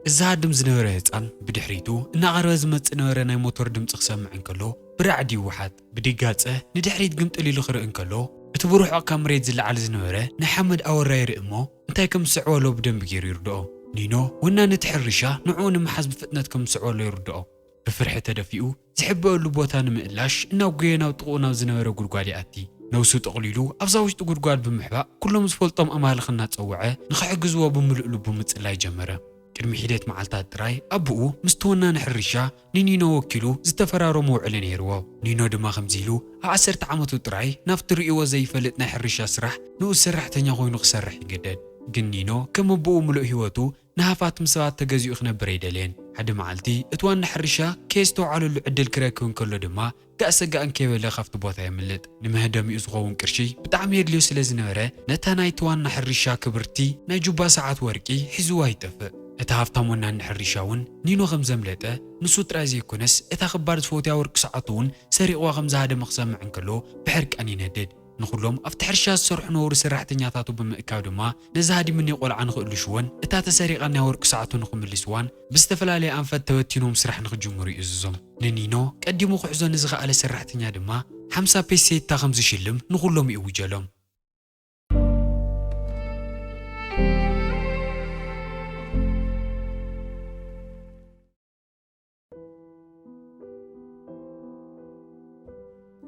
እዚ ዝሃድም ዝነበረ ህጻን ብድሕሪቱ እናቐረበ ዝመጽእ ነበረ ናይ ሞተር ድምጺ ክሰምዕ እንከሎ፣ ብራዕዲ ይወሓጥ። ብድንጋጸ ንድሕሪት ግምጥል ኢሉ ክርኢ እንከሎ፣ እቲ ብርሑቕ ካብ መሬት ዝለዓል ዝነበረ ናይ ሓመድ ኣወራ ይርኢ እሞ፣ እንታይ ከም ዝስዕበሎ ብደንቢ ገይሩ ይርድኦ። ኒኖ፣ ወናኒ እቲ ሕርሻ ንዕኡ ንምሓዝ ብፍጥነት ከም ዝስዕበሎ ይርድኦ። ብፍርሒ ተደፊኡ፣ ዝሕበአሉ ቦታ ንምእላሽ እናጎየ ናብ ጥቕኡ ናብ ዝነበረ ጉድጓድ ይኣቲ። ነብሱ ጠቕሊሉ ኣብዛ ውሽጢ ጉድጓድ ብምሕባእ፣ ኩሎም ዝፈልጦም ኣማልኽ እናጸውዐ ንኽሕግዝዎ ብምሉእ ልቡ ምጽላይ ጀመረ። ቅድሚ ሒደት መዓልታት ጥራይ ኣቦኡ ምስቲ ወናኒ ሕርሻ ንኒኖ ወኪሉ ዝተፈራረሞ ውዕሊ ነይርዎ። ኒኖ ድማ ከምዚ ኢሉ ኣብ ዓሰርተ ዓመቱ ጥራይ ናብቲ ርእይዎ ዘይፈልጥ ናይ ሕርሻ ስራሕ ንኡስ ሰራሕተኛ ኮይኑ ክሰርሕ ይግደድ። ግን ኒኖ ከም ኣቦኡ ምሉእ ህይወቱ ንሃፋትም ሰባት ተገዚኡ ክነብር ኣይደለየን። ሓደ መዓልቲ እቲ ዋና ሕርሻ ከየስተውዓለሉ ዕድል ክረክብ እንከሎ ድማ ጋእ ሰጋእ እንከይበለ ካብቲ ቦታ የምልጥ። ንመህደሚኡ ዝኸውን ቅርሺ ብጣዕሚ የድልዮ ስለ ዝነበረ ነታ ናይቲ ዋና ሕርሻ ክብርቲ ናይ ጁባ ሰዓት ወርቂ ሒዝዋ ይጠፍእ። እቲ ሃፍታም ወናኒ ሕርሻ እውን ኒኖ ከም ዘምለጠ ንሱ ጥራይ ዘይኮነስ እታ ክባር ዝፈትያ ወርቂ ሰዓቱ እውን ሰሪቕዋ ከም ዝሃደመ ክሰምዕ እንከሎ ብሕርቃን ይነድድ። ንኹሎም ኣብቲ ሕርሻ ዝሰርሑ ነበሩ ሰራሕተኛታቱ ብምእካብ ድማ ነዛ ሃዲምኒ ቆልዓ ንኽእልሽዎን እታ ተሰሪቓ ናይ ወርቂ ሰዓቱ ንኽምልስዋን ብዝተፈላለየ ኣንፈት ተበቲኖም ስራሕ ንኽጅምሩ ይእዝዞም። ንኒኖ ቀዲሙ ክሕዞ ንዝኸኣለ ሰራሕተኛ ድማ ሓምሳ ፔሴታ ከም ዝሽልም ንኹሎም ይእውጀሎም።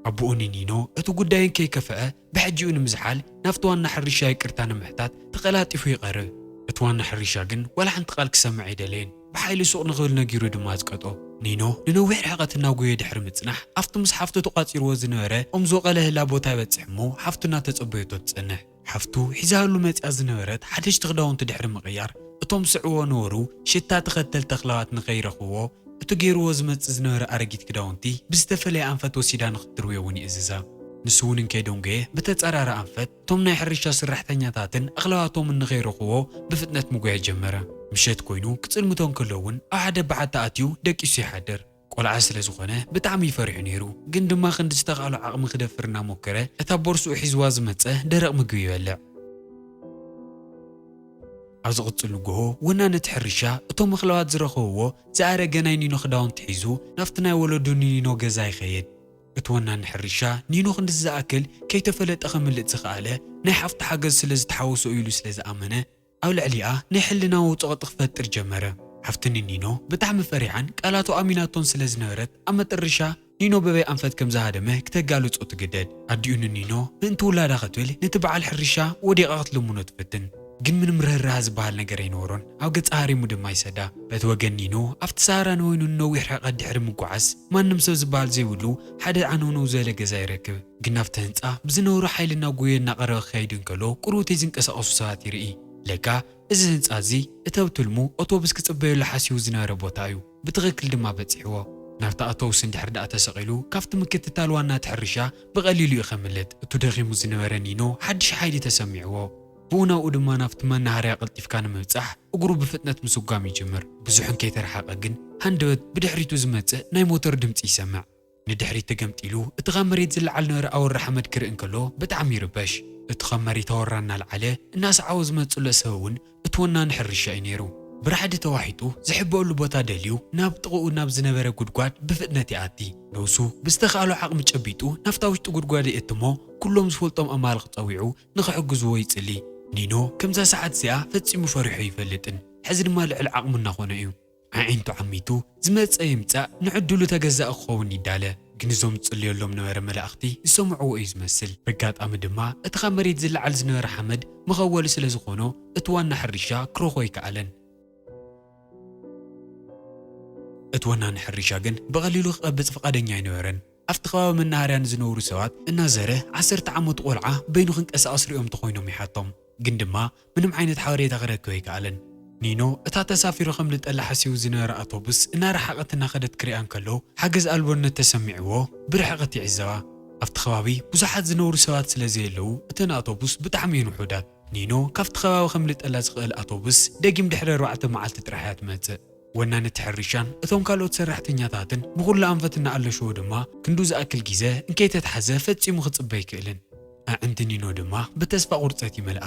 ኣቦኡ ንኒኖ እቲ ጉዳይ እንከይከፍአ ብሕጂኡ ንምዝሓል ናብቲ ዋና ሕርሻ ይቅርታ ንምሕታት ተቐላጢፉ ይቐርብ። እቲ ዋና ሕርሻ ግን ዋላ ሓንቲ ቃል ክሰምዕ ኣይደለየን። ብሓይሊ ሱቕ ንኽብል ነጊሩ ድማ ኣጽቀጦ። ኒኖ ንነዊሕ ርሕቀት እናጎየ ድሕሪ ምጽናሕ፣ ኣብቲ ምስ ሓፍቱ ተቋጺርዎ ዝነበረ ኦም ዝወቐለ ህላ ቦታ ይበጽሕ እሞ ሓፍቱ እናተጸበየቶ ትጸንሕ። ሓፍቱ ሒዛሉ መጺኣ ዝነበረት ሓደሽቲ ክዳውንቲ ድሕሪ ምቕያር፣ እቶም ዝስዕብዎ ነበሩ ሽታ ተኸተልቲ ኣኽላባት ንኸይረኽብዎ፣ እቲ ገይርዎ ዝመጽእ ዝነበረ ኣረጊት ክዳውንቲ ብዝተፈለየ ኣንፈት ወሲዳ ንኽትርውዮ እውን ይእዝዛ። ንሱ እውን እንከይደንጎየ ብተጻራሪ ኣንፈት እቶም ናይ ሕርሻ ሰራሕተኛታትን ኣኽላባቶምን ንኸይረኽብዎ ብፍጥነት ምጉያይ ጀመረ። ምሸት ኮይኑ ክጽልምቶ እንከሎ እውን ኣብ ሓደ በዓቲ ኣትዩ ደቂሱ ይሓድር። ቆልዓ ስለ ዝኾነ ብጣዕሚ እዩ ፈሪሑ ነይሩ። ግን ድማ ክንዲ ዝተኻእሎ ዓቕሚ ክደፍር እናሞከረ እታ ቦርስኡ ሒዝዋ ዝመጸ ደረቕ ምግቢ ይበልዕ። ኣብ ዝቕጽል ንግሆ ወናኒ እቲ ሕርሻ እቶም ኣኽላባት ዝረኸብዎ ዝኣረገ ናይ ኒኖ ክዳውንቲ ሒዙ ናብቲ ናይ ወለዱ ንኒኖ ገዛ ይኸይድ። እቲ ወናኒ ሕርሻ ኒኖ ክንድዚ ዝኣክል ከይተፈለጠ ከምልጥ ዝኸኣለ ናይ ሓፍቱ ሓገዝ ስለ ዝተሓወሶ እዩ ኢሉ ስለ ዝኣመነ ኣብ ልዕሊኣ ናይ ሕልናዊ ጸቕጢ ክፈጥር ጀመረ። ሓፍቲ ንኒኖ ብጣዕሚ ፈሪሓን ቃላቱ ኣሚናቶን ስለ ዝነበረት ኣብ መጠረሻ ኒኖ በበይ ኣንፈት ከም ዝሃደመ ክተጋልጾ ትግደድ። ኣዲኡ ንኒኖ ምእንቲ ውላዳ ክትብል ነቲ በዓል ሕርሻ ወዲቓ ክትልምኖ ትፍትን። ግን ምንም ርህራሃ ዝበሃል ነገር ኣይነበሮን። ኣብ ገጻ ሃሪሙ ድማ ይሰዳ። በቲ ወገን ኒኖ ኣብቲ ሰሃራን ወይኑ ንነዊሕ ርሕቀት ድሕሪ ምጉዓዝ ማንም ሰብ ዝበሃል ዘይብሉ ሓደ ዓነውነው ዝበለ ገዛ ይረክብ። ግን ናብቲ ህንጻ ብዝነበሮ ሓይሊ እናጎየ እናቐረበ ክኸይድ እንከሎ ቁሩብተይ ዝንቀሳቐሱ ሰባት ይርኢ። ለካ እዚ ህንጻ እዚ እቲ ኣብ ትልሙ ኣውቶቡስ ክጽበየሉ ሓሲቡ ዝነበረ ቦታ እዩ። ብትኽክል ድማ በጺሕዎ። ናብቲ ኣውቶቡስ እንድሕር ደኣ ተሰቒሉ ካብቲ ምክትታል ዋና እቲ ሕርሻ ብቐሊሉ እዩ ከምልጥ። እቱ ደኺሙ ዝነበረ ኒኖ ሓድሽ ሓይሊ ተሰሚዕዎ። ብኡ ናብኡ ድማ ናብቲ መናሃርያ ቀልጢፍካ ንምብጻሕ እግሩ ብፍጥነት ምስጓም ይጅምር። ብዙሕ እንከይተረሓቐ ግን ሃንደበት ብድሕሪቱ ዝመጽእ ናይ ሞተር ድምጺ ይሰምዕ። ንድሕሪት ተገምጢሉ እቲ ካብ መሬት ዝለዓል ነበረ ኣወራ ሓመድ ክርኢ እንከሎ ብጣዕሚ ይርበሽ። እቲ ካብ መሬት ኣወራ እናልዓለ እናሰዓቦ ዝመጽእ ዘሎ ሰብ እውን እቲ ወናኒ ሕርሻ እዩ ነይሩ። ብራዕዲ ተዋሒጡ ዝሕበአሉ ቦታ ደልዩ ናብ ጥቕኡ ናብ ዝነበረ ጉድጓድ ብፍጥነት ይኣቲ። ነብሱ ብዝተኻእሎ ዓቕሚ ጨቢጡ ናብታ ውሽጢ ጉድጓድ የእትሞ ኩሎም ዝፈልጦም ኣማልኽ ጸዊዑ ንኽሕግዝዎ ይጽሊ። ኒኖ ከምዛ ሰዓት እዚኣ ፈጺሙ ፈሪሑ ኣይፈልጥን። ሕዚ ድማ ልዕሊ ዓቕሙ እናኾነ እዩ። ኣዒንቱ ዓሚቱ ዝመጸ ይምጻእ ንዕድሉ ተገዛኢ ክኸውን ይዳለ። ግን እዞም ዝጽልየሎም ነበረ መላእኽቲ ዝሰምዕዎ እዩ ዝመስል። በጋጣሚ ድማ እቲ ካብ መሬት ዝለዓል ዝነበረ ሓመድ መኸወሊ ስለ ዝኾኖ እቲ ዋና ሕርሻ ክረኽቦ ኣይከኣለን። እቲ ወናኒ ሕርሻ ግን ብቐሊሉ ክቐብጽ ፍቓደኛ ኣይነበረን። ኣብቲ ከባቢ መናሃርያ ንዝነብሩ ሰባት እናዘረ ዓሰርተ ዓመቱ ቆልዓ በይኑ ክንቀሳቐስ ሪኦም ተኾይኖም ይሓቶም። ግን ድማ ምንም ዓይነት ሓበሬታ ክረክብ ኣይከኣለን። ኒኖ እታ ተሳፊሩ ከምልጠላ ሓሲቡ ዝነበረ ኣውቶቡስ እናረሓቐት እናኸደት ክሪኣ እንከሎ ሓገዝ ኣልቦነት ተሰሚዕዎ ብርሕቐት ይዕዘባ። ኣብቲ ከባቢ ብዙሓት ዝነብሩ ሰባት ስለ ዘየለዉ እተን ኣውቶቡስ ብጣዕሚ እየን ውሑዳት። ኒኖ ካብቲ ከባቢ ከምልጠላ ዝኽእል ኣውቶቡስ ደጊም ድሕሪ ኣርባዕተ መዓልቲ ጥራሕ እያ ትመጽእ። ወናኒ እቲ ሕርሻን እቶም ካልኦት ሰራሕተኛታትን ብኹሉ ኣንፈት እናኣለሽዎ ድማ ክንዱ ዝኣክል ግዜ እንከይተትሓዘ ፈጺሙ ክጽበ ኣይክእልን። ኣዕንቲ ኒኖ ድማ ብተስፋ ቁርጸት ይመልኣ።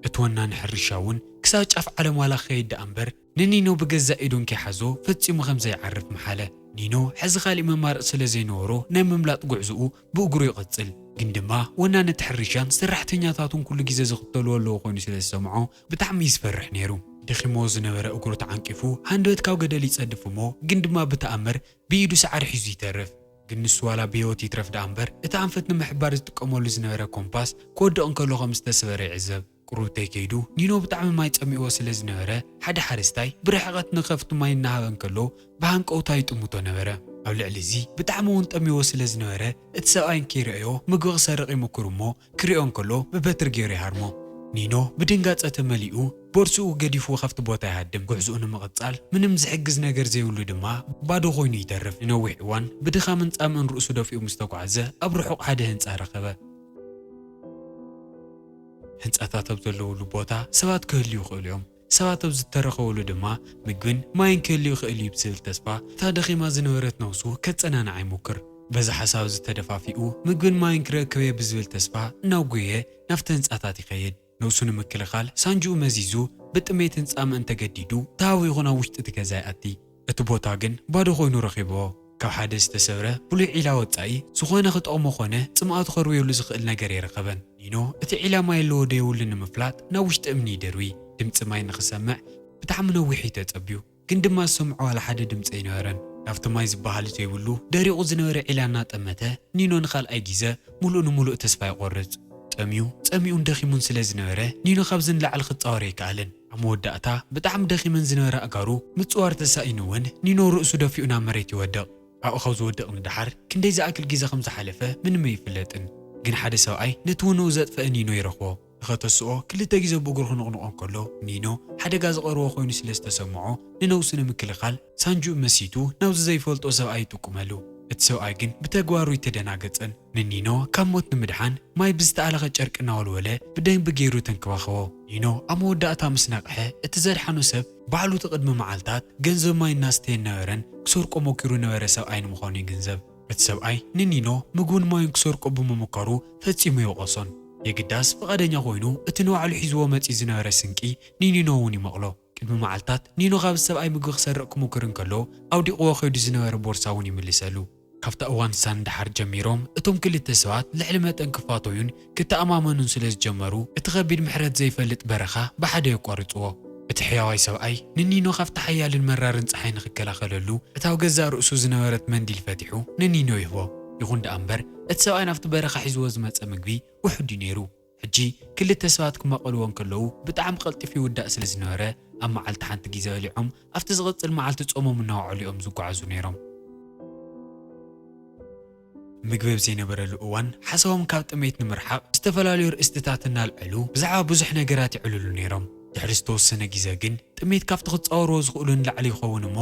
እቲ ወናኒ ሕርሻ እውን ክሳብ ጫፍ ዓለም ዋላ ክኸይድ ደኣ እምበር፣ ንኒኖ ብገዛእ ኢዱ እንከይሓዞ ፈጺሙ ከም ዘይዓርፍ ምሓለ። ኒኖ ሕዚ ካሊእ መማረጺ ስለ ዘይነበሮ፣ ናይ ምምላጥ ጉዕዞኡ ብእግሩ ይቕጽል። ግን ድማ ወናኒ እቲ ሕርሻን ሰራሕተኛታቱን ኩሉ ግዜ ዝኽተልዎ ኣለዉ ኮይኑ ስለ ዝሰምዖ፣ ብጣዕሚ እዩ ዝፈርሕ ነይሩ። ደኺምዎ ዝነበረ እግሩ ተዓንቂፉ፣ ሃንደበት ካብ ገደል ይጸድፍ እሞ፣ ግን ድማ ብተኣምር ብኢዱ ሳዕሪ ሒዙ ይተርፍ። ግን ንሱ ዋላ ብህይወት ይትረፍ ደኣ እምበር፣ እቲ ኣንፈት ንምሕባር ዝጥቀመሉ ዝነበረ ኮምፓስ ክወድቕ እንከሎ ከም ዝተሰበረ ይዕዘብ። ቁሩብ ተይከይዱ፣ ኒኖ ብጣዕሚ ማይ ጸሚእዎ ስለ ዝነበረ፣ ሓደ ሓረስታይ ብርሕቐት ንኸፍቱ ማይ እናሃበ እንከሎ፣ ብሃንቀውታ ይጥምቶ ነበረ። ኣብ ልዕሊ እዚ፣ ብጣዕሚ እውን ጠሚዎ ስለ ዝነበረ፣ እቲ ሰብኣይ እንከይረኣዮ ምግቢ ክሰርቕ ይምክር እሞ፣ ክሪኦ እንከሎ ብበትሪ ገይሩ ይሃርሞ። ኒኖ ብድንጋጸ ተመሊኡ፣ ቦርሱኡ ገዲፉ ካብቲ ቦታ ይሃድም። ጉዕዝኡ ንምቕጻል ምንም ዝሕግዝ ነገር ዘይብሉ ድማ፣ ባዶ ኮይኑ ይተርፍ። ንነዊሕ እዋን ብድኻምን ጻምእን ርእሱ ደፊኡ ምስ ተጓዕዘ፣ ኣብ ርሑቕ ሓደ ህንጻ ረኸበ። ህንጻታት ኣብ ዘለውሉ ቦታ ሰባት ክህልዩ ይኽእሉ እዮም። ሰባት ኣብ ዝተረኸቡሉ ድማ ምግብን ማይን ክህልዩ ይኽእል እዩ ብዝብል ተስፋ፣ እታ ደኺማ ዝነበረት ነብሱ ከጸናንዓ ይሞክር። በዚ ሓሳብ እዚ ተደፋፊኡ፣ ምግብን ማይን ክረክብ እየ ብዝብል ተስፋ እናጎየ ናብቲ ህንጻታት ይኸይድ። ነብሱ ንምክልኻል ሳንጅኡ መዚዙ፣ ብጥሜትን ጻምእን ተገዲዱ፣ ተሃዊኹ ናብ ውሽጢ እቲ ገዛ ይኣቲ። እቲ ቦታ ግን ባዶ ኮይኑ ረኺብዎ። ካብ ሓደ ዝተሰብረ ብሉይ ዒላ ወጻኢ፣ ዝኾነ ክጠቕሞ ኾነ ጽምኣቱ ከርውየሉ ዝኽእል ነገር ኣይረኸበን። ኒኖ እቲ ዒላ ማይ ኣለዎ ዶ የብሉን ንምፍላጥ ናብ ውሽጢ እምኒ ይደርቢ። ድምጺ ማይ ንኽሰምዕ ብጣዕሚ ነዊሕ እዩ ተጸብዩ። ግን ድማ ዝሰምዖ ዋላ ሓደ ድምጺ ኣይነበረን። ናብቲ ማይ ዝበሃል ዘይብሉ ደሪቑ ዝነበረ ዒላ እናጠመተ ኒኖ ንኻልኣይ ግዜ ሙሉእ ንሙሉእ ተስፋ ይቖርጽ። ጠምዩ፣ ጸሚኡን ደኺሙን ስለ ዝነበረ ኒኖ ካብዚ ንላዕሊ ክጻወር ኣይከኣለን። ኣብ መወዳእታ ብጣዕሚ ደኺመን ዝነበራ ኣእጋሩ ምጽዋር ተሳኢኑ እውን ኒኖ ርእሱ ደፊኡ ናብ መሬት ይወድቕ። ኣብኡ ካብ ዝወድቕ ንደሓር ክንደይ ዝኣክል ግዜ ከም ዝሓለፈ ምንም ኣይፍለጥን። ግን ሓደ ሰብኣይ ነቲ ውንኡ ዘጥፈአ ኒኖ ይረኽቦ። ንኸተስኦ ክልተ ግዜ ብእግሩ ክንቕንቖ እንከሎ፣ ኒኖ ሓደጋ ዝቐርቦ ኮይኑ ስለ ዝተሰምዖ፣ ንነብሱ ንምክልኻል ሳንጅኡ መሲቱ ናብዚ ዘይፈልጦ ሰብኣይ ይጥቁመሉ። እቲ ሰብኣይ ግን ብተግባሩ ኣይተደናገጸን። ንኒኖ ካብ ሞት ንምድሓን ማይ ብዝተኣለኸ ጨርቂ እናወልወለ ብደንቢ ገይሩ ተንከባኸቦ። ኒኖ ኣብ መወዳእታ ምስ ነቕሐ፣ እቲ ዘድሓኖ ሰብ ባዕሉ እቲ ቅድሚ መዓልታት ገንዘብ ማይ እናስተየ ነበረን ክሰርቆ ሞኪሩ ነበረ ሰብኣይ ንምዃኑ ይግንዘብ። እቲ ሰብኣይ ንኒኖ ምግቡን ማዩን ክሰርቆ ብምምካሩ ፈጺሙ ይወቐሶን። የግዳስ ፍቓደኛ ኮይኑ እቲ ንባዕሉ ሒዝዎ መጺኡ ዝነበረ ስንቂ ንኒኖ እውን ይመቕሎ። ቅድሚ መዓልታት ኒኖ ካብ ሰብኣይ ምግቢ ክሰርቕ ክሙክር እንከሎ፣ ኣውዲቕዎ ከይዱ ዝነበረ ቦርሳ እውን ይምልሰሉ። ካብታ እዋን ንሳ ንደሓር ጀሚሮም፣ እቶም ክልተ ሰባት ልዕሊ መጠን ክፋተዩን ክተኣማመኑን ስለ ዝጀመሩ፣ እቲ ከቢድ ምሕረት ዘይፈልጥ በረኻ ብሓደ የቋርጽዎ። እቲ ሕያዋይ ሰብኣይ ንኒኖ ካብቲ ሓያልን መራርን ጸሓይ ንኽከላኸለሉ፣ እታ ኣብ ገዛእ ርእሱ ዝነበረት መንዲል ፈቲሑ ንኒኖ ይህቦ። ይኹን ደኣ እምበር፣ እቲ ሰብኣይ ናብቲ በረኻ ሒዝዎ ዝመጸ ምግቢ ውሑድ እዩ ነይሩ። ሕጂ ክልተ ሰባት ክማቐልዎ እንከለዉ ብጣዕሚ ቀልጢፉ ይውዳእ ስለ ዝነበረ፣ ኣብ መዓልቲ ሓንቲ ግዜ በሊዖም ኣብቲ ዝቕጽል መዓልቲ ጾሞም እናወዓሉ እዮም ዝጓዓዙ ነይሮም። ምግቢ ኣብ ዘይነበረሉ እዋን ሓሳቦም ካብ ጥሜት ንምርሓቕ ዝተፈላለዩ ርእስትታት እናልዐሉ ብዛዕባ ብዙሕ ነገራት ይዕልሉ ነይሮም። ድሕሪ ዝተወሰነ ግዜ ግን ጥሜት ካብቲ ክጻወርዎ ዝኽእሉ ንላዕሊ ይኸውን እሞ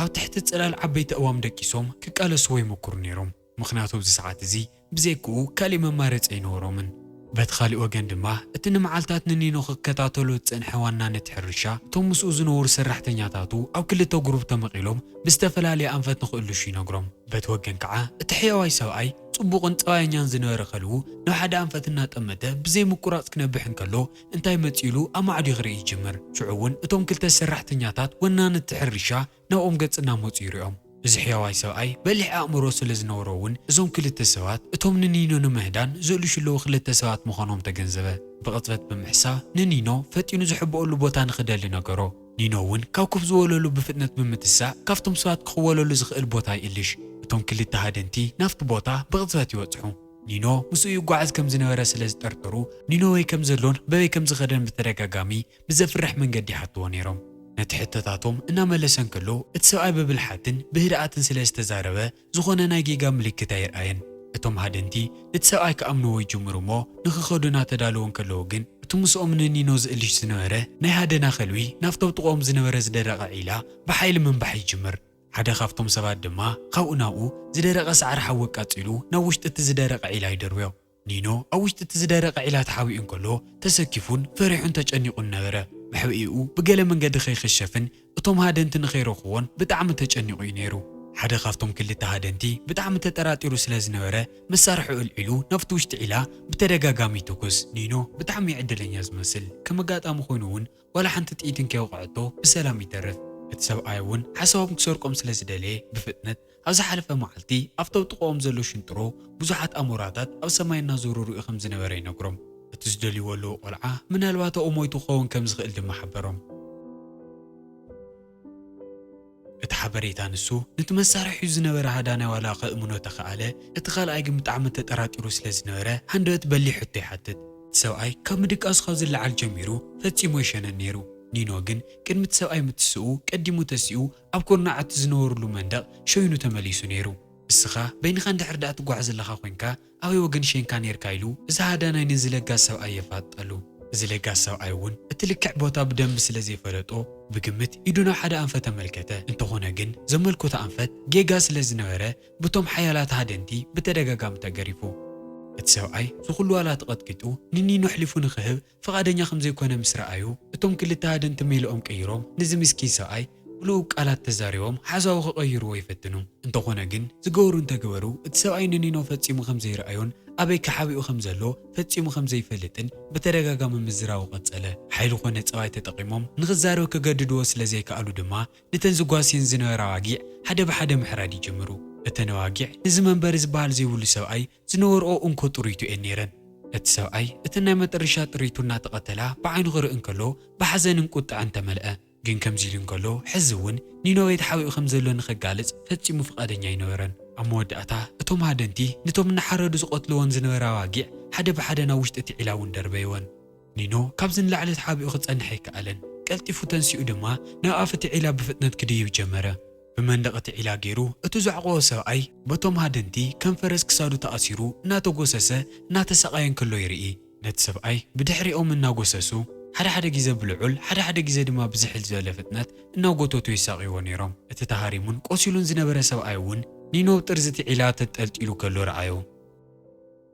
ኣብ ትሕቲ ጽላል ዓበይቲ ኣእዋም ደቂሶም ክቃለስዎ ይሞክሩ ነይሮም። ምኽንያቱ ኣብዚ ሰዓት እዚ ብዘይክኡ ካሊእ መማረጺ ኣይነበሮምን። በቲ ካሊእ ወገን ድማ እቲ ንመዓልታት ንኒኖ ክከታተሎ ዝጸንሐ ዋና ነቲ ሕርሻ፣ እቶም ምስኡ ዝነበሩ ሰራሕተኛታቱ ኣብ ክልተ ጉሩብ ተመቒሎም ብዝተፈላለየ ኣንፈት ንኽእልሹ ይነግሮም። በቲ ወገን ከዓ እቲ ሕያዋይ ሰብኣይ ጽቡቕን ጠባየኛን ዝነበረ ከልቡ ናብ ሓደ ኣንፈት እናጠመተ ብዘይ ምቁራጽ ክነብሕ እንከሎ እንታይ መጺኡ ኢሉ ኣማዕድዩ ክርኢ ይጅምር። ሽዑ እውን እቶም ክልተ ሰራሕተኛታት ወናኒ እቲ ሕርሻ ናብኦም ገጽ እናመጹ ይሪኦም። እዚ ሕያዋይ ሰብኣይ በሊሕ ኣእምሮ ስለ ዝነበሮ እውን እዞም ክልተ ሰባት እቶም ንኒኖ ንምህዳን ዝእልሹ ኣለዉ ክልተ ሰባት ምዃኖም ተገንዘበ። ብቕጽበት ብምሕሳብ ንኒኖ ፈጢኑ ዝሕብኦሉ ቦታ ንኽደሊ ነገሮ። ኒኖ እውን ካብ ኮፍ ዝበለሉ ብፍጥነት ብምትሳእ ካብቶም ሰባት ክኽወለሉ ዝኽእል ቦታ ይእልሽ። እቶም ክልተ ሃደንቲ ናብቲ ቦታ ብቕጽበት ይበጽሑ። ኒኖ ምስኡ ይጓዓዝ ከም ዝነበረ ስለ ዝጠርጠሩ፣ ኒኖ ወይ ከም ዘሎን በበይ ከም ዝኸደን ብተደጋጋሚ ብዘፍርሕ መንገዲ ይሓትዎ ነይሮም። ነቲ ሕቶታቶም እናመለሰ እንከሎ፣ እቲ ሰብኣይ ብብልሓትን ብህድኣትን ስለ ዝተዛረበ፣ ዝኾነ ናይ ጌጋ ምልክት ኣየርኣየን። እቶም ሃደንቲ ነቲ ሰብኣይ ክኣምንዎ ይጅምሩ እሞ፣ ንኽኸዱ እናተዳለዉ እንከለዉ ግን፣ እቲ ምስኦም ንኒኖ ዝእልሽ ዝነበረ ናይ ሃደና ከልቢ፣ ናብቲ ኣብ ጥቕኦም ዝነበረ ዝደረቐ ዒላ ብሓይሊ ምንባሕ ይጅምር። ሓደ ካብቶም ሰባት ድማ ካብኡ ናብኡ ዝደረቐ ሳዕሪ ሓዊ ኣቃጺሉ ናብ ውሽጢ እቲ ዝደረቐ ዒላ ይደርብዮ። ኒኖ ኣብ ውሽጢ እቲ ዝደረቐ ዒላ ተሓቢኡ እንከሎ ተሰኪፉን ፈሪሑን ተጨኒቑን ነበረ። መሕብኢኡ ብገለ መንገዲ ከይኽሸፍን እቶም ሃደንቲ ንኸይረኽብዎን ብጣዕሚ ተጨኒቑ እዩ ነይሩ። ሓደ ካብቶም ክልተ ሃደንቲ ብጣዕሚ ተጠራጢሩ ስለ ዝነበረ፣ መሳርሒ ኣልዒሉ ናብቲ ውሽጢ ዒላ ብተደጋጋሚ ይትኩስ። ኒኖ ብጣዕሚ ዕድለኛ ዝመስል፣ ከም ኣጋጣሚ ኮይኑ እውን ዋላ ሓንቲ ጥይት እንከይወቕዐቶ ብሰላም ይተርፍ። እቲ ሰብኣይ እውን ሓሳቦም ክሰርቆም ስለ ዝደለየ፣ ብፍጥነት ኣብ ዝሓለፈ መዓልቲ ኣብቲ ኣብ ጥቕኦም ዘሎ ሽንጥሮ ብዙሓት ኣሞራታት ኣብ ሰማይ እናዞሩ ርእዩ ከም ዝነበረ ይነግሮም። እቲ ዝደልይዎ ኣለዉ ቆልዓ ምናልባት ኣብኡ ሞይቱ ክኸውን ከም ዝኽእል ድማ ሓበሮም። እቲ ሓበሬታ ንሱ ነቲ መሳርሒ ሒዙ ዝነበረ ሃዳናይ ዋላ ከእምኖ ተኸኣለ፣ እቲ ካልኣይ ግን ብጣዕሚ ተጠራጢሩ ስለ ዝነበረ ሃንደበት በሊሕ ሕቶ ይሓትት። እቲ ሰብኣይ ካብ ምድቃሱ ካብ ዝለዓል ጀሚሩ ፈጺሙ ኣይሸነን ነይሩ። ኒኖ ግን ቅድሚ እቲ ሰብኣይ ምትስኡ ቀዲሙ ተሲኡ ኣብ ኩርናዕ እቲ ዝነበሩሉ መንደቕ ሸይኑ ተመሊሱ ነይሩ። እስኻ በይንኻ እንድሕር ደኣ ትጓዓዝ ዘለኻ ኮይንካ ኣበይ ወገን ሸንካ ነይርካ? ኢሉ እዚ ሃዳናይ ነዚ ለጋስ ሰብኣይ የፋጥጠሉ። እዚ ለጋስ ሰብኣይ እውን እቲ ልክዕ ቦታ ብደንቢ ስለ ዘይፈለጦ ብግምት ኢዱ ናብ ሓደ ኣንፈት ኣመልከተ። እንተኾነ ግን ዘመልከቶ ኣንፈት ጌጋ ስለ ዝነበረ ብቶም ሓያላት ሃደንቲ ብተደጋጋሚ ተገሪፉ። እቲ ሰብኣይ ዝኹሉ ዋላ ተቐጥቂጡ ንኒኖ ኣሕሊፉ ንኽህብ ፍቓደኛ ከም ዘይኮነ ምስ ረኣዩ፣ እቶም ክልተ ሃደንቲ ሜልኦም ቀይሮም ነዚ ምስኪን ሰብኣይ ብልኡብ ቃላት ተዛሪቦም ሓሳቡ ክቐይርዎ ይፈትኑ። እንተኾነ ግን ዝገበሩ እንተገበሩ፣ እቲ ሰብኣይ ንኒኖ ፈጺሙ ከም ዘይረኣዮን ኣበይ ክሓቢኡ ከም ዘሎ ፈጺሙ ከም ዘይፈልጥን ብተደጋጋሚ ምዝራቡ ቀጸለ። ሓይሊ ኮነ ጸባይ ተጠቒሞም ንኽዛረብ ክገድድዎ ስለ ዘይከኣሉ ድማ፣ ነተን ዝጓስየን ዝነበራ ኣባጊዕ ሓደ ብሓደ ምሕራድ ይጅምሩ። እተን ኣባጊዕ ነዚ መንበሪ ዝበሃል ዘይብሉ ሰብኣይ ዝነበርኦ እንኮ ጥሪቱ እየን ነይረን። እቲ ሰብኣይ እተን ናይ መጠረሻ ጥሪቱ እናተቐተላ ብዓይኑ ክርኢ እንከሎ ብሓዘንን ቁጥዐን ተመልአ። ግን ከምዚ ኢሉ እንከሎ ሕዚ እውን ኒኖ ኣበይ ተሓቢኡ ከም ዘሎ ንኸጋልጽ ፈጺሙ ፍቓደኛ ኣይነበረን። ኣብ መወዳእታ እቶም ሃደንቲ ነቶም እናሓረዱ ዝቐትልወን ዝነበራ ኣባጊዕ ሓደ ብሓደ ናብ ውሽጢ እቲ ዒላ እውን ደርበይወን። ኒኖ ካብዚ ንላዕሊ ተሓቢኡ ክጸንሕ ኣይከኣለን። ቀልጢፉ ተንሲኡ ድማ ናብ ኣፍ እቲ ዒላ ብፍጥነት ክድይብ ጀመረ። ብመንደቕ እቲ ዒላ ገይሩ እቲ ዘዕቆቦ ሰብኣይ በቶም ሃደንቲ ከም ፈረስ ክሳዱ ተኣሲሩ እናተጎሰሰ እናተሰቓየ እንከሎ ይርኢ። ነቲ ሰብኣይ ብድሕሪኦም እናጎሰሱ ሓደ ሓደ ግዜ ብልዑል ሓደ ሓደ ግዜ ድማ ብዝሕል ዝበለ ፍጥነት እናጎተቱ የሳቕይዎ ነይሮም። እቲ ተሃሪሙን ቆሲሉን ዝነበረ ሰብኣይ እውን ኒኖ ኣብ ጥርዚ እቲ ዒላ ተንጠልጢሉ ከሎ ረኣዮ።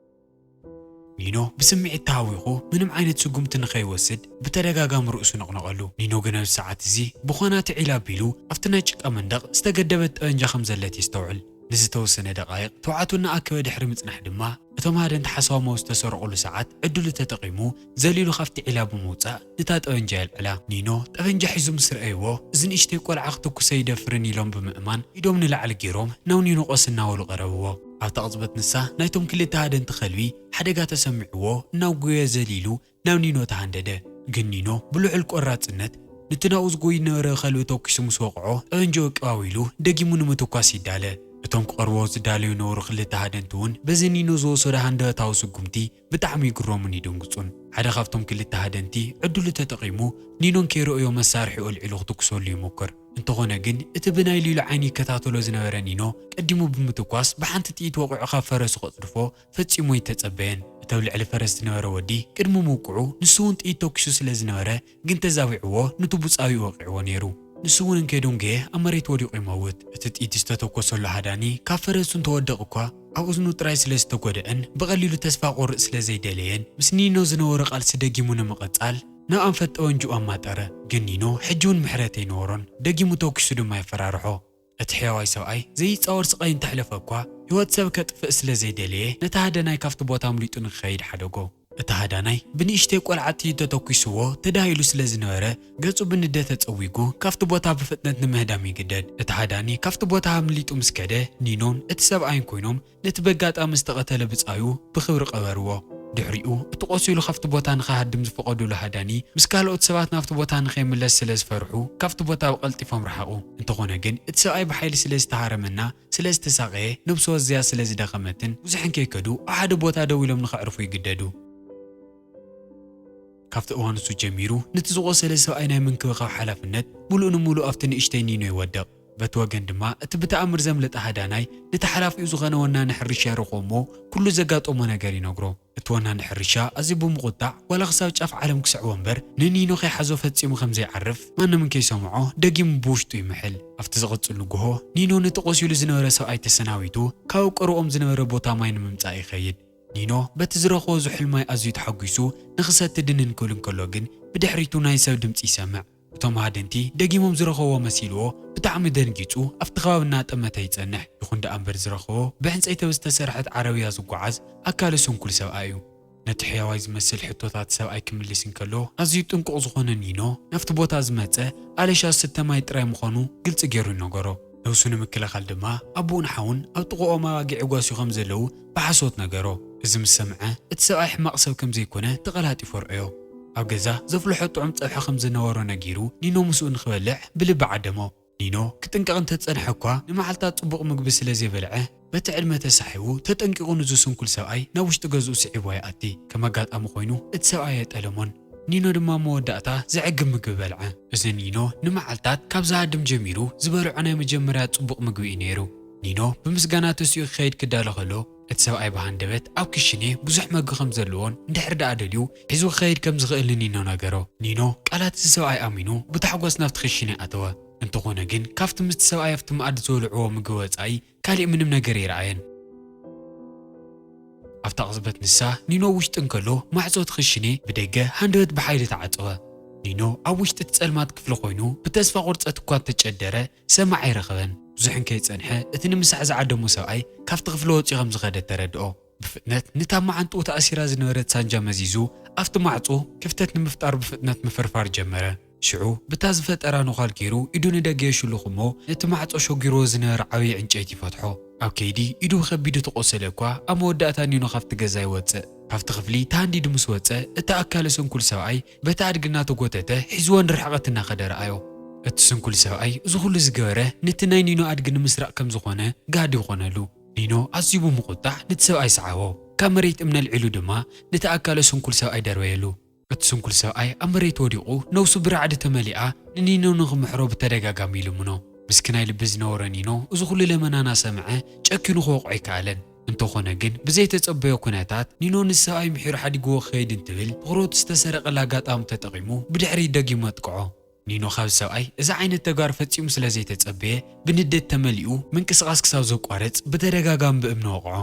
ኒኖ ብስምዒት ተሃዊኹ ምንም ዓይነት ስጉምቲ ንኸይወስድ ብተደጋጋሚ ርእሱ ነቕነቐሉ። ኒኖ ግን ኣብዚ ሰዓት እዚ ብዃና እቲ ዒላ ኣቢሉ ኣብቲ ናይ ጭቃ መንደቕ ዝተገደበት ጠበንጃ ከም ዘለት የስተውዕል። ንዝተወሰነ ደቓይቕ ትብዓቱ እናኣከበ ድሕሪ ምጽናሕ ድማ እቶም ሃደንቲ ሓሳቦም ኣብ ዝተሰረቑሉ ሰዓት ዕድሉ ተጠቒሙ ዘሊሉ ካብቲ ዒላ ብምውጻእ ነታ ጠበንጃ የልዕላ። ኒኖ ጠበንጃ ሒዙ ምስ ረኣይዎ፣ እዚ ንእሽተይ ቆልዓ ክትኩስ ኣይደፍርን ኢሎም ብምእማን ኢዶም ንላዕሊ ገይሮም ናብ ኒኖ ቀስ እናበሉ ቀረብዎ። ኣብታ ቅጽበት ንሳ ናይቶም ክልተ ሃደንቲ ከልቢ ሓደጋ ተሰሚዕዎ እናጎየ ዘሊሉ ናብ ኒኖ ተሃንደደ። ግን ኒኖ ብልዑል ቆራጽነት ነቲ ናብኡ ዝጎይ ዝነበረ ከልቢ ተኩሱ ምስ ወቕዖ፣ ጠበንጅኡ ቅባው ኢሉ ደጊሙ ንምትኳስ ይዳለ። እቶም ክቐርብዎ ዝዳለዩ ነበሩ ክልተ ሃደንቲ እውን በዚ ኒኖ ዝወሰዶ ሃንደበታዊ ስጉምቲ ብጣዕሚ ይግረሙን ይድንግጹን። ሓደ ካብቶም ክልተ ሃደንቲ ዕድሉ ተጠቒሙ ኒኖ እንከይረኣዮ መሳርሒኡ ኣልዒሉ ክትኩሰሉ ይሙክር። እንተኾነ ግን እቲ ብናይ ሊሉ ዓይኒ ይከታተሎ ዝነበረ ኒኖ ቀዲሙ ብምትኳስ ብሓንቲ ጥይት ወቒዑ ካብ ፈረሱ ከጽድፎ ፈጺሙ ኣይተጸበየን። እቲ ኣብ ልዕሊ ፈረስ ዝነበረ ወዲ ቅድሚ ምውቅዑ ንሱ እውን ጥይት ተኩሱ ስለ ዝነበረ ግን ተዛቢዕዎ ነቲ ብጻዩ ወቒዕዎ ነይሩ። ንሱ እውን እንከይደንጎየ ኣብ መሬት ወዲቑ ይመውት። እቲ ጥይት ዝተተኮሰሉ ሃዳኒ ካብ ፈረሱ እንተወደቕ እኳ ኣብ እዝኑ ጥራይ ስለ ዝተጎድአን ብቐሊሉ ተስፋ ቆርጥ ስለ ዘይደለየን ምስ ኒኖ ዝነበሮ ቃልሲ ደጊሙ ንምቕጻል ናብ ኣንፈት ጠወንጅኡ ኣማጠረ። ግን ኒኖ ሕጂ እውን ምሕረት ኣይነበሮን። ደጊሙ ተኩሱ ድማ የፈራርሖ። እቲ ሕያዋይ ሰብኣይ ዘይጻወር ስቓይ እንተሕለፈ እኳ ህይወት ሰብ ከጥፍእ ስለ ዘይደለየ ነቲ ሃደናይ ካብቲ ቦታ ኣምሊጡ ንክኸይድ ሓደጎ። እቲ ሃዳናይ ብንእሽተይ ቆልዓ ጥይት ተተኲስዎ ተዳሂሉ ስለ ዝነበረ ገጹ ብንደት ተጸዊጉ ካብቲ ቦታ ብፍጥነት ንምህዳም ይግደድ። እቲ ሃዳኒ ካብቲ ቦታ ኣምሊጡ ምስ ከደ ኒኖን እቲ ሰብኣይን ኮይኖም ነቲ በጋጣሚ ዝተቐተለ ብጻዩ ብኽብሪ ቀበርዎ። ድሕሪኡ እቲ ቆሲሉ ካብቲ ቦታ ንኽሃድም ዝፈቐዱሉ ሃዳኒ ምስ ካልኦት ሰባት ናብቲ ቦታ ንኸይምለስ ስለ ዝፈርሑ ካብቲ ቦታ ብቐልጢፎም ረሓቑ። እንተኾነ ግን እቲ ሰብኣይ ብሓይሊ ስለ ዝተሃረመና ስለ ዝተሳቐየ ነብሱ ኣዝያ ስለ ዝደኸመትን ብዙሕ እንከይከዱ ኣብ ሓደ ቦታ ደው ኢሎም ንኸዕርፉ ይግደዱ። ካብቲ እዋን እሱ ጀሚሩ ነቲ ዝቖሰለ ሰብኣይ ናይ ምንክብኻብ ሓላፍነት ሙሉእ ንሙሉእ ኣብቲ ንእሽተይ ኒኖ ይወድቕ። በቲ ወገን ድማ እቲ ብተኣምር ዘምለጠ ሃዳናይ ነቲ ሓላፊኡ ዝኾነ ወናኒ ሕርሻ ይረኽቦ እሞ ኩሉ ዘጋጠሞ ነገር ይነግሮ። እቲ ወናኒ ሕርሻ ኣዝዩ ብምቑጣዕ ዋላ ክሳብ ጫፍ ዓለም ክስዕቦ እምበር ንኒኖ ከይሓዞ ፈጺሙ ከም ዘይዓርፍ ማንም እንከይሰምዖ ደጊሙ ብውሽጡ ይምሕል። ኣብቲ ዝቕጽል ንግሆ ኒኖ ነቲ ቆሲሉ ዝነበረ ሰብኣይ ተሰናቢቱ ካብ ቀረብኦም ዝነበረ ቦታ ማይ ንምምጻእ ይኸይድ። ኒኖ በቲ ዝረኽቦ ዝሑል ማይ ኣዝዩ ተሓጒሱ ንኽሰቲ ድንን ክብል እንከሎ ግን ብድሕሪቱ ናይ ሰብ ድምጺ ይሰምዕ። እቶም ሃደንቲ ደጊሞም ዝረኸብዎ መሲልዎ ብጣዕሚ ደንጊጹ ኣብቲ ከባቢ እናጠመተ ይጸንሕ። ይኹን ደኣ እምበር ዝረኸቦ ብዕንጸይቲ ዝተሰርሐት ዓረብያ ዝጓዓዝ ኣካለ ስንኩል ሰብኣይ እዩ። ነቲ ሕያዋይ ዝመስል ሕቶታት ሰብኣይ ክምልስ እንከሎ ኣዝዩ ጥንቁቕ ዝኾነ ኒኖ ናብቲ ቦታ ዝመጸ ኣለሻ ዝስተ ማይ ጥራይ ምዃኑ ግልጺ ገይሩ ይነገሮ። ነብሱ ንምክልኻል ድማ ኣቦኡን ሓውን ኣብ ጥቕኦም ኣባጊዕ ይጓስዩ ከም ዘለዉ ብሓሶት ነገሮ። እዚ ምስ ሰምዐ እቲ ሰብኣይ ሕማቕ ሰብ ከም ዘይኮነ ተቐላጢፉ ኣርኣዮ። ኣብ ገዛ ዘፍልሖ ጥዑም ጸብሒ ከም ዝነበሮ ነጊሩ ኒኖ ምስኡ ንኽበልዕ ብልቢ ዓደሞ። ኒኖ ክጥንቀቕ እንተጸንሐ እኳ ንመዓልታት ጽቡቕ ምግቢ ስለ ዘይበልዐ በቲ ዕድመ ተሳሒቡ ተጠንቂቑ ንዚ ስንኩል ሰብኣይ ናብ ውሽጢ ገዝኡ ስዒብዎ ይኣቲ። ከም ኣጋጣሚ ኮይኑ እቲ ሰብኣይ ኣይጠለሞን። ኒኖ ድማ መወዳእታ ዘዕግብ ምግቢ በልዐ። እዚ ኒኖ ንመዓልታት ካብ ዝሃድም ጀሚሩ ዝበልዖ ናይ መጀመርያ ጽቡቕ ምግቢ እዩ ነይሩ። ኒኖ ብምስጋና ተሲኡ ክኸይድ ክዳሎ ከሎ እቲ ሰብኣይ ብሃንደበት ኣብ ክሽኔ ብዙሕ መግቢ ከም ዘለዎን እንድሕር ደኣ ደልዩ ሒዙ ክኸይድ ከም ዝኽእል ንኒኖ ነገሮ። ኒኖ ቃላት እዚ ሰብኣይ ኣሚኑ ብታሕጓስ ናብቲ ክሽኔ ኣተወ። እንተኾነ ግን ካብቲ ምስቲ ሰብኣይ ኣብቲ መኣዲ ዝበልዕዎ ምግቢ ወጻኢ ካሊእ ምንም ነገር ኣይረኣየን። ኣብታ ቅጽበት ንሳ ኒኖ ውሽጢ እንከሎ ማዕጾ እቲ ክሽኔ ብደገ ሃንደበት ብሓይሊ ተዓጸወ። ኒኖ ኣብ ውሽጢ እቲ ጸልማት ክፍሊ ኮይኑ ብተስፋ ቁርጸት እኳ እንተጨደረ ሰማዒ ኣይረኸበን። ብዙሕ እንከይጸንሐ እቲ ንምሳሕ ዝዓደሞ ሰብኣይ ካብቲ ክፍሊ ወጺኡ ከም ዝኸደ ተረድኦ። ብፍጥነት ንታ መዓንጥኡ ተኣሲራ ዝነበረት ሳንጃ መዚዙ ኣብቲ ማዕጾ ክፍተት ንምፍጣር ብፍጥነት ምፍርፋር ጀመረ። ሽዑ ብታ ዝፈጠራ ነዃል ገይሩ ኢዱ ንደገ የሽልኹ እሞ ነቲ ማዕጾ ሸጒርዎ ዝነበረ ዓብዪ ዕንጨይቲ ይፈትሖ። ኣብ ከይዲ ኢዱ ብኸቢዱ ተቖሰለ እኳ ኣብ መወዳእታ ኒኖ ካብቲ ገዛ ይወጽእ። ካብቲ ክፍሊ ተሃንዲዱ ምስ ወጸ እቲ ኣካለ ስንኩል ሰብኣይ በቲ ኣድጊ እናተጎተተ ሒዝዎ ንርሕቐት እናኸደ ረኣዮ። እቲ ስንኩል ሰብኣይ እዚ ኩሉ ዝገበረ ነቲ ናይ ኒኖ ኣድጊ ንምስራቕ ከም ዝኾነ ጋህዲ ይኾነሉ። ኒኖ ኣዝዩ ብምቑጣዕ ነቲ ሰብኣይ ሰዓቦ። ካብ መሬት እምኒ ኣልዒሉ ድማ ነቲ ኣካለ ስንኩል ሰብኣይ ደርበየሉ። እቲ ስንኩል ሰብኣይ ኣብ መሬት ወዲቑ ነብሱ ብራዕዲ ተመሊኣ ንኒኖ ንኽምሕሮ ብተደጋጋሚ ይልምኖ። ምስክናይ ልቢ ዝነበሮ ኒኖ እዚ ኩሉ ለመና እናሰምዐ ጨኪኑ ክወቕዖ ኣይከኣለን። እንተኾነ ግን ብዘይተጸበዮ ኩነታት ኒኖ ነቲ ሰብኣይ ምሒሩ ሓዲግዎ ክኸይድ እንትብል ትኹረቱ ዝተሰረቐላ ኣጋጣሚ ተጠቒሙ ብድሕሪት ደጊሙ ኣጥቅዖ። ኒኖ ካብዚ ሰብኣይ እዚ ዓይነት ተግባር ፈጺሙ ስለ ዘይተጸበየ ብንዴት ተመሊኡ ምንቅስቓስ ክሳብ ዘቋርጽ ብተደጋጋሚ ብእምኒ ወቕዖ።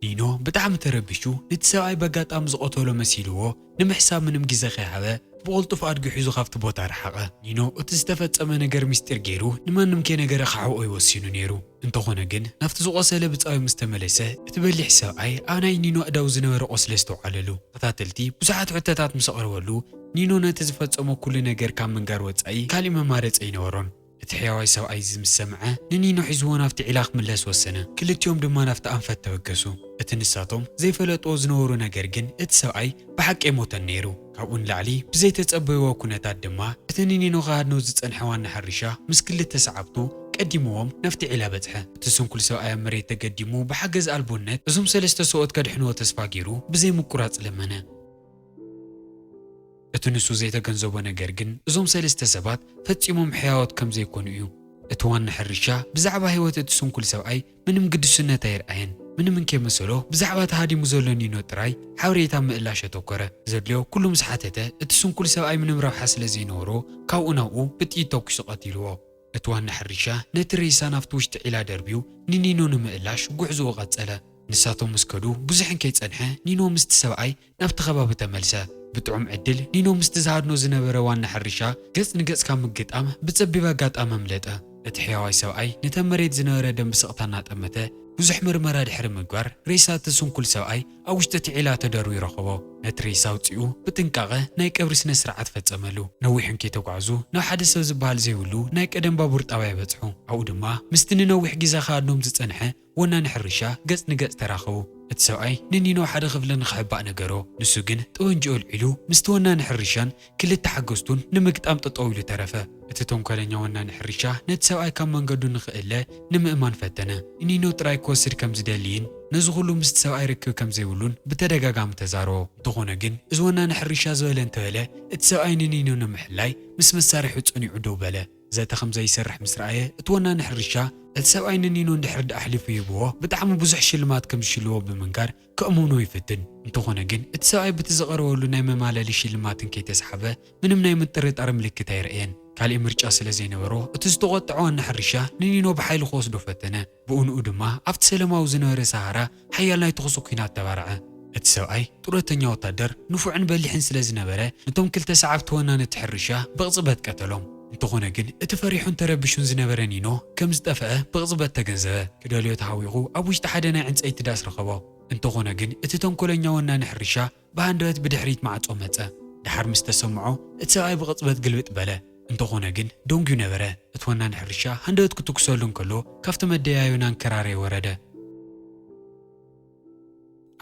ኒኖ ብጣዕሚ ተረቢሹ ነቲ ሰብኣይ በጋጣሚ ዝቐተሎ መሲልዎ ንምሕሳብ ምንም ግዜ ከይሃበ ብቕልጡፍ ኣድጊ ሒዙ ካብቲ ቦታ ረሓቐ። ኒኖ እቲ ዝተፈጸመ ነገር ምስጢር ገይሩ ንማንም ከይነገረ ክሓብኦ እዩ ወሲኑ ነይሩ። እንተኾነ ግን ናብቲ ዝቖሰለ ብጻዩ ምስ ተመለሰ እቲ በሊሕ ሰብኣይ ኣብ ናይ ኒኖ ኣእዳው ዝነበረ ቁስሊ ኣስተውዓለሉ። ተኸታተልቲ ብዙሓት ሕቶታት ምስ ኣቕረበሉ ኒኖ ነቲ ዝፈጸሞ ኩሉ ነገር ካብ ምንጋር ወጻኢ ካሊእ መማረጺ ኣይነበሮን። እቲ ሕያዋይ ሰብኣይ እዚ ምስ ሰምዐ ንኒኖ ሒዝዎ ናብቲ ዒላ ክምለስ ወሰነ። ክልቲኦም ድማ ናብቲ ኣንፈት ተበገሱ። እቲ ንሳቶም ዘይፈለጥዎ ዝነበሩ ነገር ግን እቲ ሰብኣይ ብሓቂ ኣይሞተን ነይሩ። ካብኡ ንላዕሊ ብዘይተጸበይዎ ኩነታት ድማ እቲ ንኒኖ ክሃድኖ ዝጸንሐ ዋና ሕርሻ ምስ ክልተ ሰዓብቱ ቀዲምዎም ናብቲ ዒላ በጽሐ። እቲ ስንኩል ሰብኣይ ኣብ መሬት ተገዲሙ ብሓገዝ ኣልቦነት እዞም ሰለስተ ሰብኡት ከድሕንዎ ተስፋ ገይሩ ብዘይምቁራጽ ለመነ። እቲ ንሱ ዘይተገንዘቦ ነገር ግን እዞም ሰለስተ ሰባት ፈጺሞም ሕያዎት ከም ዘይኮኑ እዩ። እቲ ዋና ሕርሻ ብዛዕባ ህይወት እቲ ስንኩል ሰብኣይ ምንም ግድስነት ኣይርኣየን። ምንም እንከይመሰሎ ብዛዕባ ተሃዲሙ ዘሎ ኒኖ ጥራይ ሓበሬታ ምእላሽ ኣተኮረ። ዘድልዮ ኩሉ ምስ ሓተተ እቲ ስንኩል ሰብኣይ ምንም ረብሓ ስለ ዘይነበሮ ካብኡ ናብኡ ብጥይት ተኩሱ ቀቲልዎ። እቲ ዋና ሕርሻ ነቲ ሬሳ ናብቲ ውሽጢ ዒላ ደርብዩ ንኒኖ ንምእላሽ ጉዕዞኡ ቀጸለ። ንሳቶም ምስ ከዱ ብዙሕ እንከይጸንሐ ኒኖ ምስቲ ሰብኣይ ናብቲ ከባቢ ተመልሰ። ብጥዑም ዕድል ኒኖ ምስቲ ዝሃድኖ ዝነበረ ዋና ሕርሻ ገጽ ንገጽ ካብ ምግጣም ብጸቢብ ኣጋጣሚ ኣምለጠ። እቲ ሕያዋይ ሰብኣይ ነተን መሬት ዝነበረ ደም ብስቕታ እናጠመተ ብዙሕ ምርመራ ድሕሪ ምግባር ሬሳ እቲ ስንኩል ሰብኣይ ኣብ ውሽጢ እቲ ዒላ ተደርብዩ ረኸቦ። ነቲ ሬሳ ኣውጺኡ ብጥንቃቐ ናይ ቀብሪ ስነ ስርዓት ፈጸመሉ። ነዊሕ እንከይተጓዕዙ ናብ ሓደ ሰብ ዝበሃል ዘይብሉ ናይ ቀደም ባቡር ጣብያ በጽሑ። ኣብኡ ድማ ምስቲ ንነዊሕ ግዜ ክሃድኖም ዝጸንሐ ወናኒ ሕርሻ ገጽ ንገጽ ተራኸቡ። እቲ ሰብኣይ ንኒኖ ሓደ ክፍሊ ንኽሕባእ ነገሮ። ንሱ ግን ጠበንጅኡ ኣልዒሉ ምስቲ ወናኒ ሕርሻን ክልተ ሓገዝቱን ንምግጣም ጠጠው ኢሉ ተረፈ። እቲ ተንኮለኛ ወናኒ ሕርሻ ነቲ ሰብኣይ ካብ መንገዱ ንኽእለ ንምእማን ፈተነ። ንኒኖ ጥራይ ክወስድ ከም ዝደልይን ነዚ ኩሉ ምስቲ ሰብኣይ ርክብ ከም ዘይብሉን ብተደጋጋሚ ተዛረቦ። እንተኾነ ግን እዚ ወናኒ ሕርሻ ዝበለ እንተበለ እቲ ሰብኣይ ንኒኖ ንምሕላይ ምስ መሳርሒኡ ጸኒዑ ደው በለ። ዘተ ከም ዘይሰርሕ ምስ ረኣየ እቲ ወናኒ ሕርሻ እቲ ሰብኣይ ንኒኖ እንድሕር ደኣ ኣሕሊፉ ሂብዎ ብጣዕሚ ብዙሕ ሽልማት ከም ዝሽልዎ ብምንጋር ከእምኖ ይፍትን። እንተኾነ ግን እቲ ሰብኣይ በቲ ዝቐረበሉ ናይ መማለሊ ሽልማት እንከይተስሓበ ምንም ናይ ምጥርጣር ምልክት ኣይረኣየን። ካሊእ ምርጫ ስለ ዘይነበሮ እቲ ዝተቖጥዐ ዋና ሕርሻ ንኒኖ ብሓይሊ ክወስዶ ፈተነ። ብኡንኡ ድማ ኣብቲ ሰለማዊ ዝነበረ ሰሃራ ሓያል ናይ ተኹሲ ኲናት ተባርዐ። እቲ ሰብኣይ ጡረተኛ ወታደር ንፉዕን በሊሕን ስለ ዝነበረ ነቶም ክልተ ሰዓብቲ ወናኒ እቲ ሕርሻ ብቕጽበት ቀተሎም። እንተኾነ ግን እቲ ፈሪሑን ተረቢሹን ዝነበረ ኒኖ ከም ዝጠፍአ ብቕጽበት ተገንዘበ። ክደልዮ ተሃዊኹ ኣብ ውሽጢ ሓደ ናይ ዕንጸይቲ ዳስ ረኸቦ። እንተኾነ ግን እቲ ተንኮለኛ ወናኒ ሕርሻ ብሃንደበት ብድሕሪት ማዕጾ መጸ። ድሓር ምስ ተሰምዖ እቲ ሰብኣይ ብቕጽበት ግልብጥ በለ። እንተኾነ ግን ደንጉዩ ነበረ። እቲ ወናኒ ሕርሻ ሃንደበት ክትኩሰሉ እንከሎ ካብቲ መደያዮ ናንከራረየ ወረደ።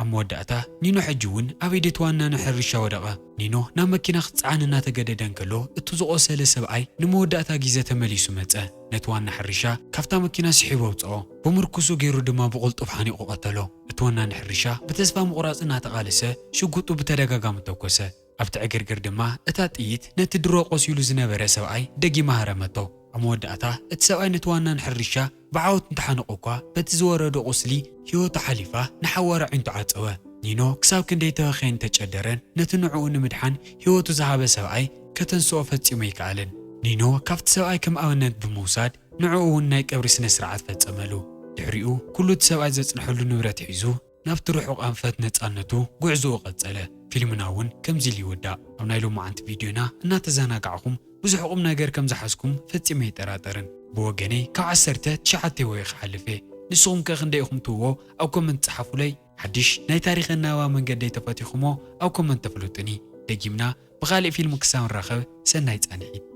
ኣብ መወዳእታ ኒኖ ሕጂ እውን ኣብ ኢድ እቲ ዋና ናይ ሕርሻ ወደቐ። ኒኖ ናብ መኪና ክትጸዓን እናተገደደ እንከሎ እቲ ዝቖሰለ ሰብኣይ ንመወዳእታ ግዜ ተመሊሱ መጸ። ነቲ ዋና ሕርሻ ካብታ መኪና ስሒቡ ኣውጽኦ። ብምርኩሱ ገይሩ ድማ ብቕልጡፍ ሓኒቑ ቀተሎ። እቲ ወናኒ ሕርሻ ብተስፋ ምቑራጽ እናተቓለሰ ሽጉጡ ብተደጋጋሚ ተኮሰ። ኣብቲ ዕግርግር ድማ እታ ጥይት ነቲ ድሮ ቆሲሉ ዝነበረ ሰብኣይ ደጊማ ሃረመቶ። ኣብ መወዳእታ እቲ ሰብኣይ ነቲ ዋናን ሕርሻ ብዓወት እንተሓነቆ እኳ በቲ ዝወረዶ ቁስሊ ህይወቱ ሓሊፋ ንሓዋሩ ኣዒንቱ ዓጸወ። ኒኖ ክሳብ ክንደይ ተበኸየን ተጨደረን ነቲ ንዕኡ ንምድሓን ህይወቱ ዝሃበ ሰብኣይ ከተንስኦ ፈጺሙ ኣይከኣለን። ኒኖ ካብቲ ሰብኣይ ከም ኣብነት ብምውሳድ ንዕኡ እውን ናይ ቀብሪ ስነ ስርዓት ፈጸመሉ። ድሕሪኡ ኩሉ እቲ ሰብኣይ ዘጽንሐሉ ንብረት ሒዙ ናብቲ ርሑቕ ኣንፈት ነጻነቱ ጉዕዞኡ ቀጸለ። ፊልምና እውን ከምዚ ኢሉ ይውዳእ። ኣብ ናይ ሎማዓንቲ ቪድዮና እናተዘናጋዕኹም ብዙሕ ቁም ነገር ከም ዝሓዝኩም ፈጺመ ኣይጠራጠርን። ብወገነይ ካብ ዓሰርተ ትሽዓተ ወይ ክሓልፍ እየ። ንስኹም ከ ክንደይ ኢኹም ትህቦ? ኣብ ኮመንት ጸሓፉለይ። ሓድሽ ናይ ታሪኽ ኣነባባ መንገደይ ተፈቲኹሞ ኣብ ኮመንት ተፍልጡኒ። ደጊምና ብኻልእ ፊልም ክሳብ ንራኸብ ሰናይ ጻንሒት።